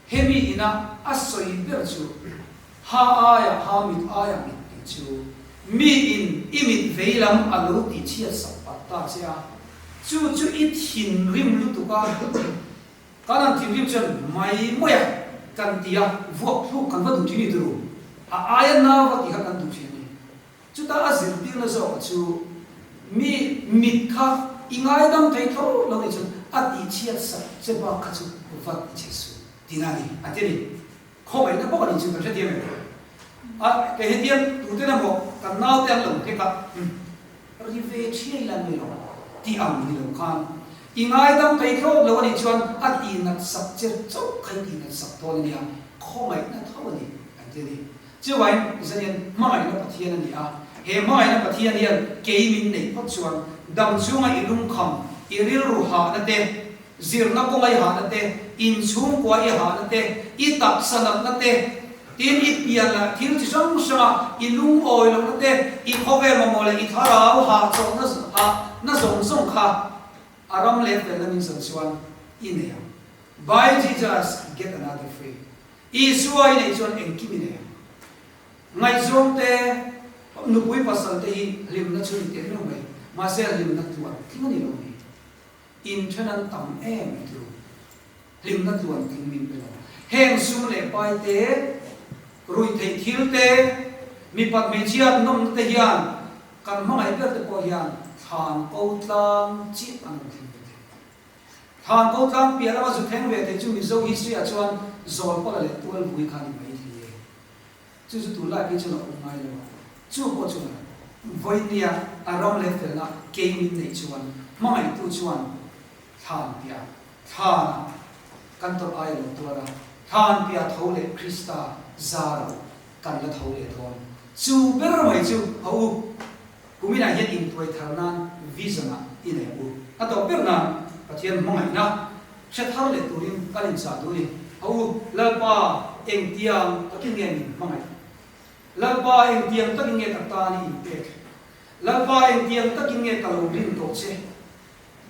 Speaker 1: Hemi ina a sawi ber chu ha aia ha mit aia mit tih chu mi in i mit vei lam a lo tih chhiat sak pat ta che a, chu chu i thinrim lutuk a, kan han thinrim chuan mai mai a kan ti a, vuak thluk kan va duh thin i turu, a aia nau va tih kha kan duh thin a ni. Chutah a zirtirna zawk chu mi mit kha i ngaidam thei tho lo nih chuan a tihchhiat sak che bak kha chu vat i chhe suh tihna a ni a ti a ni. Khawngaihna bawk a nih chu kan hrethiam em? A kei hetiang tute na maw kan naute an lo hlek a, ri ve thiai la ni lo tih ang ni lo khan i ngaidam thei thlawt lo a nih chuan a tihnat sak che chauh kha i tihnat sak dawn a nia, khawngaihna tho a ni an ti a ni. Chuvain Zanian hmangaihna Pathian a ni a, he hmangaihna Pathian hian kei min neih phawt chuan dam chhunga i lungkham, i rilru hahna te, zirna kawnga i hahna te, inchhungkua i hahna te, i taksa natna te, tin i pian lah thil chi hrang hranga i lungawi lohna te, i khawvel mamawh leh i thlarau hahchawhna hahna zawng zawng kha a ram leh felna min zan chuan i nei ang. By Jesus, get another free. Isua i neih chuan engkim i nei ang. Ngaihzawng te, nupui pasal te hi hlimna chu ni teh meuh mai, mahse hlimna tluan tling a ni lo ni. Inthen an tam em i tlu. Hlimna tluan tling min pe lo. Heng sum leh pai te, ruihtheih thil te, mipat hmeichhia nawmna te hian kan hmangaih ber te pawh hian thlan ko tlang chiah an rawn thleng ve thei. Thlan ko tlang piah lama zu thleng ve thei chu Mizo history ah chuan Zawlpala leh Tualvui kha ni mai thei e. Chu chu tunlai phei chuan a awm ngai lo a. Chu pawh chuan vawinia a ram leh felna kei min neih chuan hmangaihtu chuan thlan piah thlan kan tawrh ai a lo tuar a, thlan piah tho leh Krista zara kan la tho leh dawn. Chu ber mai chu ho u. Kuminah hian intuai thar nan vision ah i nei ang u. A tawp ber nan Pathian hmangaihna hre thar leh turin kan inchah duh ni. A u, Lalpa engtiang takin nge min hmangaih? Lalpa engtiang takin nge ka tan i inpek? Lalpa engtiang takin nge ka lo rin tawh che?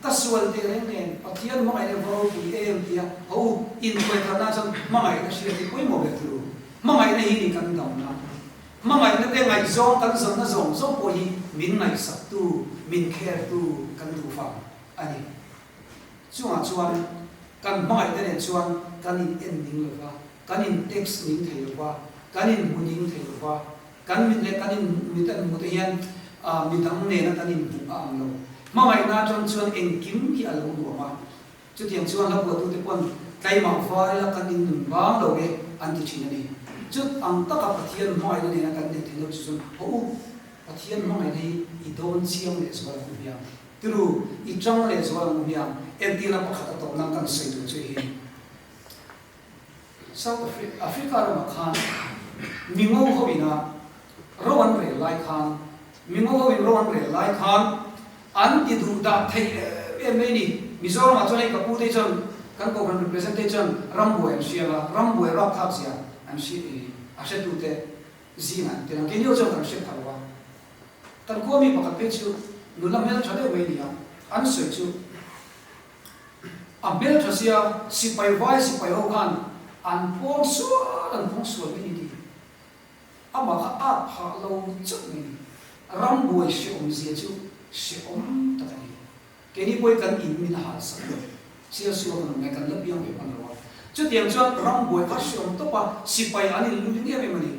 Speaker 1: Ka sual teh reng nen Pathian hmangaihna va ropui em tia a u, intuai thar nan chuan hmangaihna hriat hi pawimawh ber turu. Hmangaihna hi ni kan damna. Hmangaihna te ngaihzawng kan zawnna zawng zawng pawh hi min ngaihsaktu, min khertu kan duh vang a ni. Chungah chuan kan hmangaihte nen chuan kan in en ning lo va, kan in text ning thei lo va, kan in hmu ning thei lo va, kan mit leh kan in mit an hmuh te hian midang nena kan in hmuh a ang lo. Hmangaihna atang chuan engkim hi a lo nuam a, Chutiang chuan hla buatute pawn tlaimah var ila kan in nun bang lo e an ti thin a ni. Chut ang taka Pathian hmangaihna nena kan neih theih loh chu chuan haw u, Pathian hmangaihna hi i dawn chiang leh zual ang u hmiang. Tiru, i tang leh zual ang u hmiang. Entirna pakhat a tawp nan kan sawi tur chu hi South Africa ramah khan mingo ho ina ro an rel lai khan mingo ho in ro an rel lai khan an ti duh dah thei em em mai ni. Mizoramah chuan hei ka pu te chuan kan kohhran representative chuan rambuai an hria a, rambuai rapthlak zia an hria i a hretute zingah an tel ang. Keini ho chuan kan hre pha lo a. Kan khua mi pakhat phei chu nula hmeltha deuh mai a ni a, an sawi chu A hmeltha sia sipai vai sipai ho khan an pawng sual an pawng sual mai ni tih amah kha at phah lo chauh mai ni. Rambuai hreawm zia chu. Hrehawm tak a ni. Keini pawhin kan in min a hal sak lo. Sialsual kan awm ngai, kan la piang ve hman lo a. Chutiang chuan rambuai kha hrehawm tawp a, sipai an inluling em em a ni.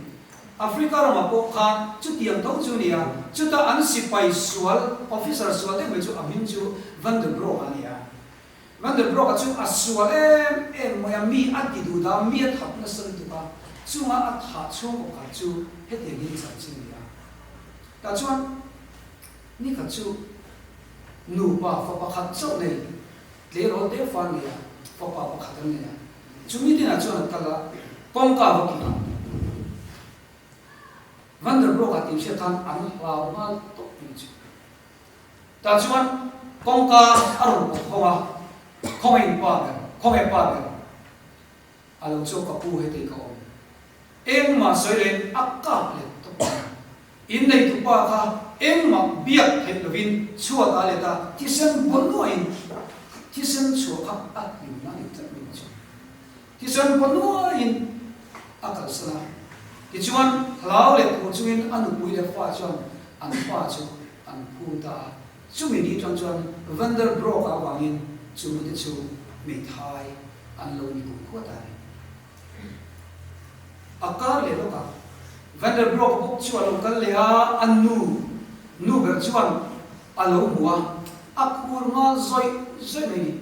Speaker 1: Africa ramah pawh khan chutiang tho chu a ni a, chuta an sipai sual, officer sual deuh mai chu a hming chu Van der Broek a ni a. Van der Broek-a chu a sual em em mai a, mi a ti duh dah, mi a that nasa lutuk a, chunga a thah chhung kawp khat chu hetiang hi chanchin a ni a. Tah chuan ni khat chu nupa fa pakhat chauh nei, tleirawl te fa nei a, fapa pakhat an nei a, chumi tinah chuan a kal a, kawngka va kik a, Van der Broek-a tih hriat khan an hlau nghal tawp mai chu. Tah chuan kawngka a rawn pawt hawng a, Khawngaih pa ber, khawngaih pa ber, a lo chu ka pu hetei ka awm. Engmah sawi leh a kap let tawp mai. Inneitu pa kha engmah biak theih lovin chhuat a let a, thisen baw nuaiin thisen chhuah kha a hlimna a ni tlat mai chu. Thisen baw nuaiin a kalsan a, tichuan hlau leh tur chungin a nupui leh fa chuan an pa chu an phum ta a. Chumi ni atang chuan Van der Broek-a avangin chu mite chu hmeithai an lo ni kum khua ta a ni. A kar leh lawk a, Van der Broek-a bawk chu a lo kal leh a, a nu, nu ber chuan a lo hmu a, a khur nghal zawih zawih mai a ni.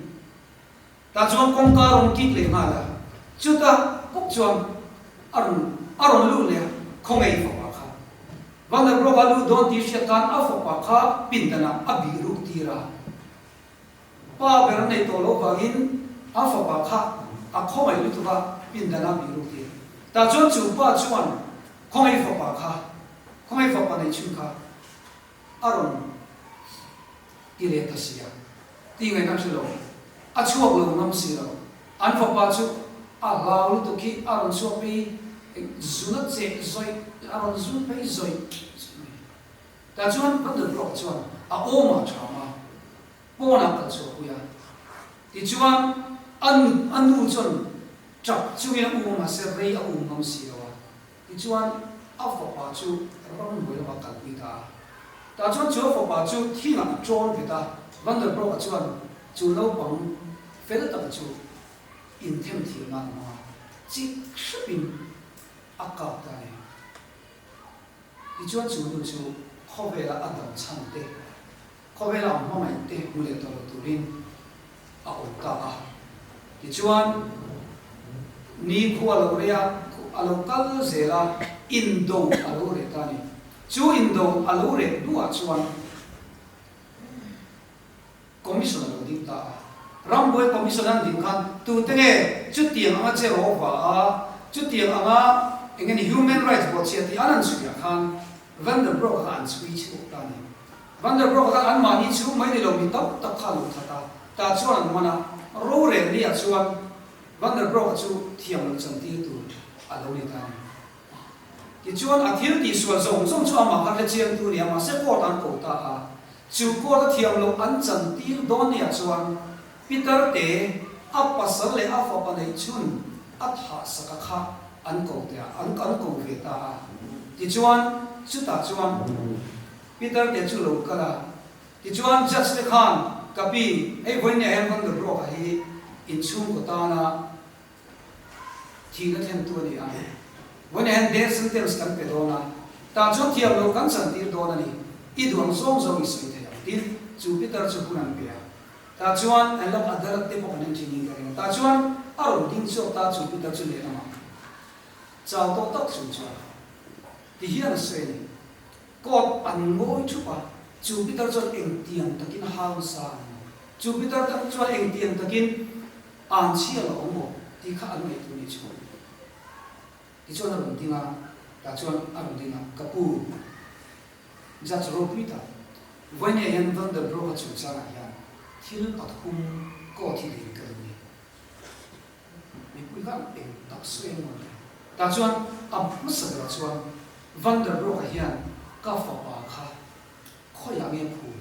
Speaker 1: Tah chuan kawngka a rawn kik leh nghal a, chutah bawk chuan a rawn a rawn lut leh a, khawngaih fapa kha. Van der Broek a lut dawn tih hriat khan a fapa kha pindanah a bih ruk tir a. Pa ber a nei tawh loh vangin a fapa kha a khawngaih lutuk a, pindanah a bih ruk tir. Tah chuan chu pa chuan khawngaih fapa kha, khawngaih fapa neih chhun kha a rawn ti leh ta si a, ti ngaihna hre lo, a chhuak lo ngam si lo. An fapa chu a hlau lutuk hi a rawn chhuak phei zun a cheh zawih, a rawn zun phei zawih zawih mai. Tah chuan Van der Broek chuan a awmah ṭham a, pawnah kal chhuahpui a. Tichuan a nu a nu chuan ṭap chungin a um a, mahse rei a um ngam si lo a. Tichuan, a fapa chu ramhnuai lamah kalpui ta a. Tah chuan chu a fapa chu thingah a ṭawn vet a, Van der Broek-a chuan chu naupang fel taka chu inthem thiam nan a hmang a, chik hrepin a kap ta a ni. Tichuan chu nu chu khawvela a dam chhan te, khawvela a hmangaih te hmu leh tawh lo turin a awm ta a. Tichuan, ni khu a lo rei a, a lo kal zel a, indo a lo reh ta a ni. Chu indo a lo reh hnuah chuan Commission a lo ding ta a. Rambuai Commission an ding khan tute nge chutiang anga che rawh va a, chutiang anga eng nge ni human rights bawhchhiah tih an han chhuiah khan Van der Broek kha an chhui chhuak ta a ni. Van der Broek kha anmahni chhung mai ni lo mi tam tak kha a lo that a, tah chuan an man a, rorel ni ah chuan Van der Broek-a chu thiam loh chantir tur a lo ni ta a ni. Tichuan a thil tihsual zawng zawng chu amah kha hrechiangtu ni a, mahse court an ko ta a, chu court a thiam loh an chantir dawn ni ah chuan Peter te a pasal leh a fapa neih chhun a thah sak a kha an ko te a, an an ko ve ta a. Tichuan chutah chuan Peter te chu lo kal a, tichuan judge te khan, Ka pi, hei vawiin nia hian Van der Broek-a hi inchhungkaw tana thihna thlentu a ni a, vawiin ah hian death sentence kan pe dawn a, tah chuan thiam loh kan chantir dawn a ni, i duang zawng zawng i sawi thei ang, tin chu Peter chu hun an pe a, tah chuan an lo adalat te pawh kan en thin niin ka ring a, tah chuan a rawn ding chhuak ta chu Peter chu lehlamah chau tawh tak chung chuan ti hian a sawi a ni. Court an ngawi thup a, chu pitar chuan engtiang takin hau nasa an maw? Chu pitar tak chuan engtiang takin an chhia lo awm maw? tih kha an ngaihtuah nih chu. Tichuan a rawn ding a, tah chuan a rawn ding a, Ka pu, Judge ropui tak, vawinia hian Van der Broek-a chungchangah hian thil pathum court hi dil ka duh ni. Mipui kha eng tak sawi an rawn ti. Tah chuan a hmasa berah chuan Van der Broek-a hian ka fapa kha khawiah nge phum,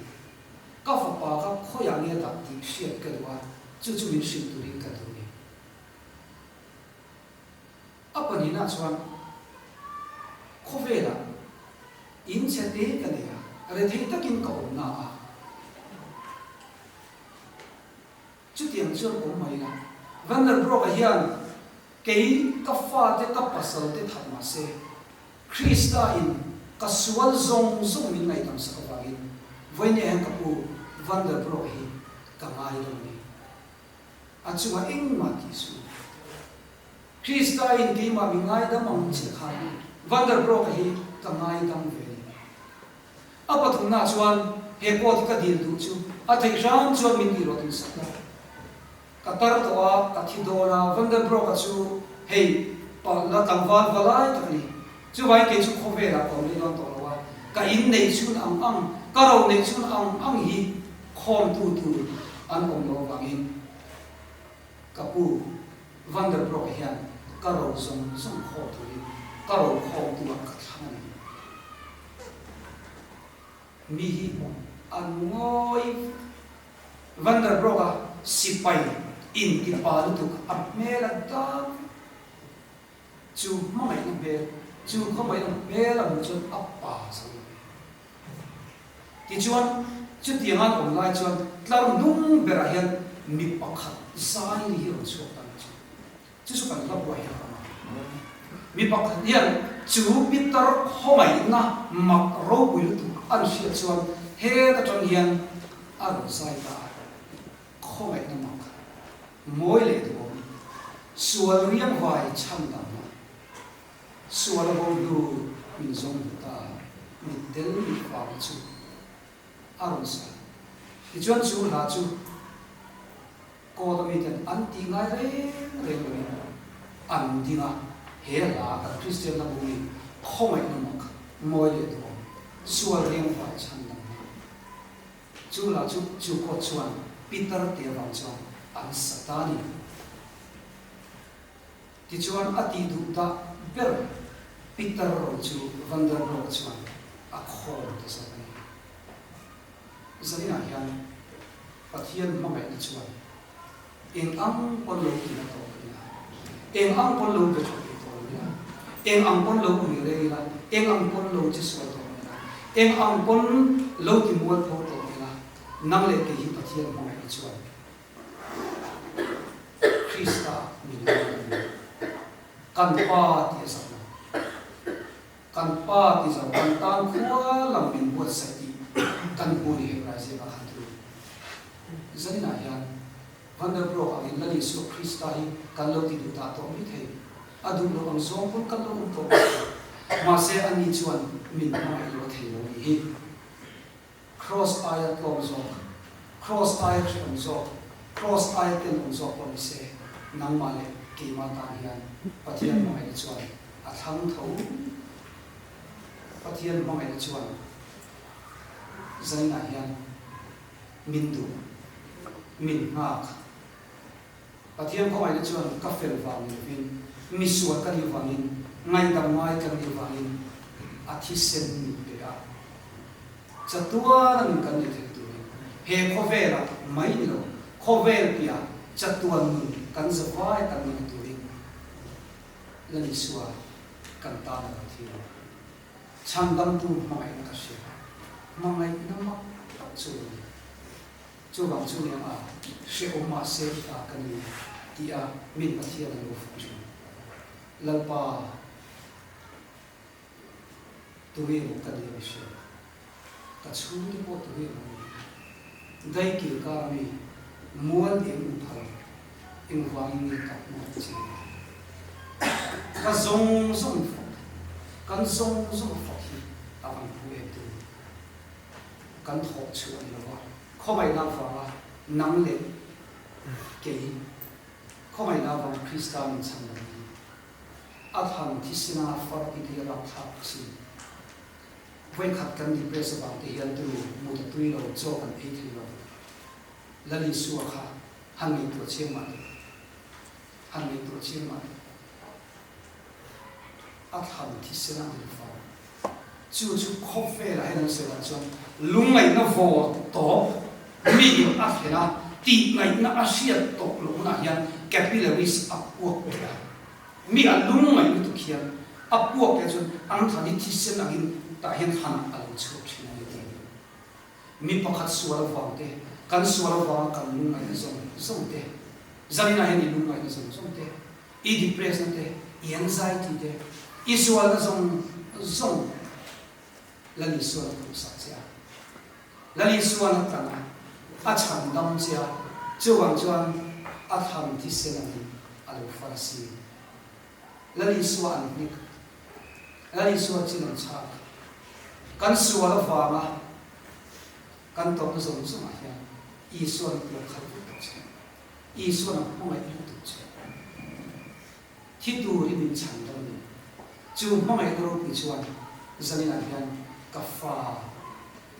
Speaker 1: ka fapa kha khawiah nge dah tih hriat ka duh a, chu chu min hrilh turin ka duh ni. A pahnihna chuan khawvelah in chhe te ka nei a, rethei takin ka awm na a. Chutiang chuan awm mai la. Van der Broek-a hian kei ka fate ka pasal te that mah se, Krista in ka sual zawng zawng min ngaihdam sak avangin vawinia hian ka pu Van der Broek-a hi ka ngaidam a ni. A chungah engmah tih suh. Krista in keimah min ngaidam ang chiah khan Van der Broek-a hi ka ngaidam ve a ni. A pathumna chuan he court hi ka dil duh chu a theih hram chuan min tih rawh tum sak la. Ka tar tawh a, ka thi dawn a, Van der Broek-a chu hei pa la tlangval va lai tak a ni. Chuvangin kei chu khawvelah ka awm leh dawn tawh lo a, ka in neih chhun ang ang, ka ro neih chhun ang ang hi khawmtu tur an awm loh avangin ka pu Van der Broek-a hian ka ro zawng zawng khawm turin ka ro khawmtu ah ka thlang a ni. Mi hi an ngawi Van der Broek-a sipai intipa lutuk a hmel a dak vek. Chu hmangaihna hmel, chu khawngaihna hmel a hmuh chuan a pa zo lo ve. Tichuan, chutianga an awm lai chuan tlar hnung berah hian mi pakhat zai ri hi a rawn chhuak ta mai chu. Chu chu kan hla buai hian a awm a. Mi pakhat hian chu pitar khawngaihna mak ropui lutuk an hriat chuan het atang hian a rawn zai ta a, khawngaihna mak mawi leh duhawm, sual riang vai chhan damna, sual a bo hnu min zawng hmu ta, mitdel mit vang chu a rawn sa. Tichuan chu hla chu. Court a miten an tih ngai reng reng loin an ding a, he hla kan Kristian hla bu hi khawngaihna mak mawi leh duhawm sual reng vai chhan dang hna. Chu hla chu chu court chuan Peter te avang chuan an sa ta a ni. Tichuan a tih duh dah ber Peter ro chu Van der Broek chuan a khawm ta zawk a ni. Zaninah hian Pathian hmangaihna chuan eng ang pawn lo tina tawh lo ila, eng ang pawn lo be tha thei tawh lo ila, eng ang pawn lo ui reng ila, eng ang pawn lo che sual tawh lo ila, eng ang pawn lo ti mualpho tawh lo ila, nang leh kei hi Pathian hmangaihna chuan Krista min ngaidam a, kan Pa tih a zak lo. Kan pa ti zo kan tan khua lam min buatsaih tih kan hmu ni hek Raizia ka khan thu. Zaninah hian Van der Broek angin Lal Isua Krista hi kan lo ti duh dah tawh mai thei. A duh loh ang zawng pawn kan lo awm tawh mai thei. Mahse ani chuan min hmangaih lo a thei lo nih hi. Kraws aia tlawm zawk, kraws aia hrehawm zawk, kraws aia tenawm zawk pawh ni se, nangmah leh keimah tan hian Pathian hmangaihna chuan a thlang tho. Pathian hmangaihna chuan zainah hian min duh, min nghak. Pathian khawngaihna chuan ka fel vang ni lovin, misual ka nih vangin, ngaihdam ngai ka nih vangin a thisen min pe a. Chatuan a nun kan nei thei turin he khawvelah mai ni lo, khawvel piah chatuan nun kan zavai kan nei turin Lal Isua kan tan a lo thi lo. Chhandamtu hmangaihna ka hria a, hmangaihna mak tak chu a ni. Chuvang chu nia a hrehawm mahse i ta ka ni tih a min Pathian a lo fak thin. Lalpa tunge maw ka ni a mi hria? Ka chhungte pawh tunge maw ni? Daikil kar ami mual eng u phal engvangin nge ka hmuh che? Ka zawng zawng fak, kan zawng zawng fak hi a van phu em tu? Kan thawh chhuah ni lova, khawngaihna avanga nang leh kei, khawngaihna avanga Krista min chhan lo hi a than thisena far ti te hi a rapthlak a sin. Vawikhat kan depress avang te hian tunu mut a tui lo, chaw kan ei thei lo. Lal Isua kha han ngaihtuah chiang mah teh, han ngaihtuah chiang mah teh. A thlan thisena an far. Chu chu khawvelah hian an sawi dan chuan lungngaihna vaw tawp mi in a thlen a, tihngaihna a hriat tawh loh hunah hian capillaries a puak teh a. Mi a lungngaih lutuk hian a puak teh chuan an thlan hi thisen angin tah hian thlan a lo chhuak thin a ni tih. Mi pakhat sual avang te, Kan sual avanga kan lungngaihna zawng zawng te, zaninah hian i lungngaihna zawng zawng te, i depress na te, i anxiety te, i sualna zawng zawng Lal Isuan a phuhsak che a. Lal Isuan a tlan a, a chhan dam che a, chuvang chuan a thlan thisen angin a lo far si. Lal Isua an hnek, Lal Isua chin an chhak. Kan sual avanga kan tawrhna zawng zawngah hian Isuan a tuar khat lutuk che. Isuan a hmangaih lutuk che. Thi turin min chhan dawn a ni. Chu hmangaihna ropui chuan zaninah hian ka fa,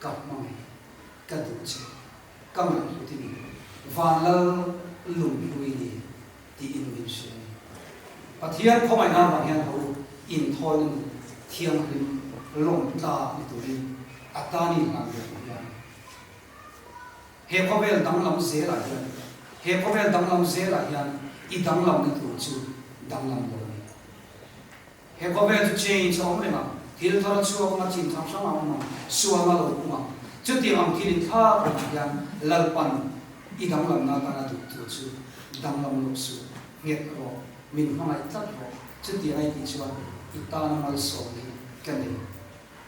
Speaker 1: ka hmangaih, ka duh che, ka ngaihhlut i ni, Vanlal lunghlui ni tiin min hria a ni. Pathian khawngaihna avang hian ho inthawina nun thianghlim lawm tlak ni turin a tan i hlan ve ang hian he khawvel danglam zelah hian he khawvel danglam zelah hian i danglamna tur chu danglam lo a ni. He khawvel chu change a awm reng a, thil thar a chhuak ang a, chin hrang hrang a awm ang, sualna a lo pung ang. Chutiang ang thil inthlak rengah hian Lalpan i danglamna atana duh tur chu danglam loh suh, nghet rawh, min hmangaih tlat rawh. Chutiang a i tih chuan i tana malsawm hi ka nei,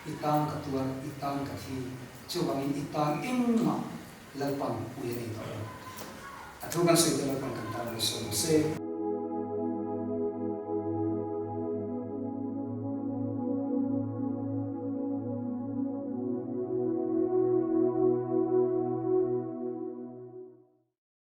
Speaker 1: i tan ka tuar, i tan ka thi, chuvangin i tan engmah Lalpan ui a nei tawh lo. A thu kan sawi te Lalpan kan tan malsawm se.